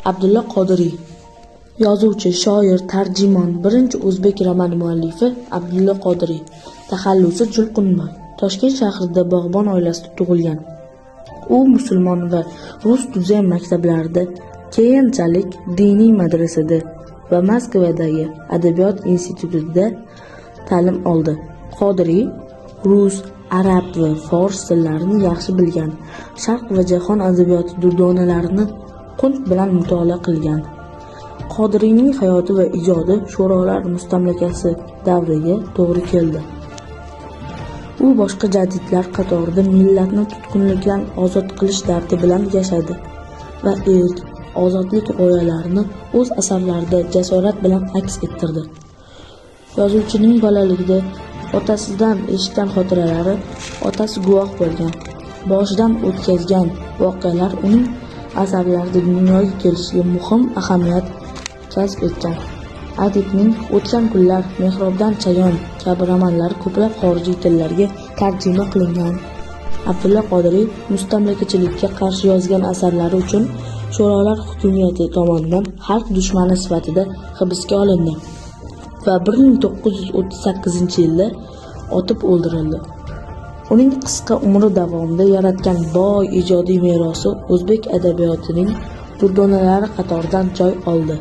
Abdulla Qodiriy. Yozuvchi, shoir, tarjimon, birinchi o'zbek romani muallifi Abdulla Qodiriy, taxallusi Julqunboy, Toshkent shahrida bog'bon oilasida tug'ilgan. U musulmon va rus tuzem maktablarida, keyinchalik diniy madrasada va Moskvadagi adabiyot institutida ta'lim oldi. Qodiriy rus, arab va fors tillarini yaxshi bilgan, sharq va jahon adabiyoti durdonalarini qunt bilan mutolaa qilgan. Qodiriyning hayoti va ijodi sho'rolar mustamlakasi davriga to'g'ri keldi. U boshqa jadidlar qatorida millatni tutqunlikdan ozod qilish dardi bilan yashadi va erk, ozodlik g'oyalarini o'z asarlarida jasorat bilan aks ettirdi. Yozuvchining bolaligida otasidan eshitgan xotiralari, otasi guvoh bo'lgan, boshidan o'tkazgan voqealar uning asarlarida dunyoga kelishiga muhim ahamiyat kasb etgan. Adibning "O'tgan kunlar", "Mehrobdan chayon" kabi romanlari ko'plab xorijiy tillarga tarjima qilingan. Abdulla Qodiriy mustamlakachilikka qarshi yozgan asarlari uchun sho'rolar hokimiyati tomonidan xalq dushmani sifatida hibsga olindi va 1938-yilda otib o'ldirildi. Uning qisqa umri davomida yaratgan boy ijodiy merosi o'zbek adabiyotining durdonalari qatoridan joy oldi.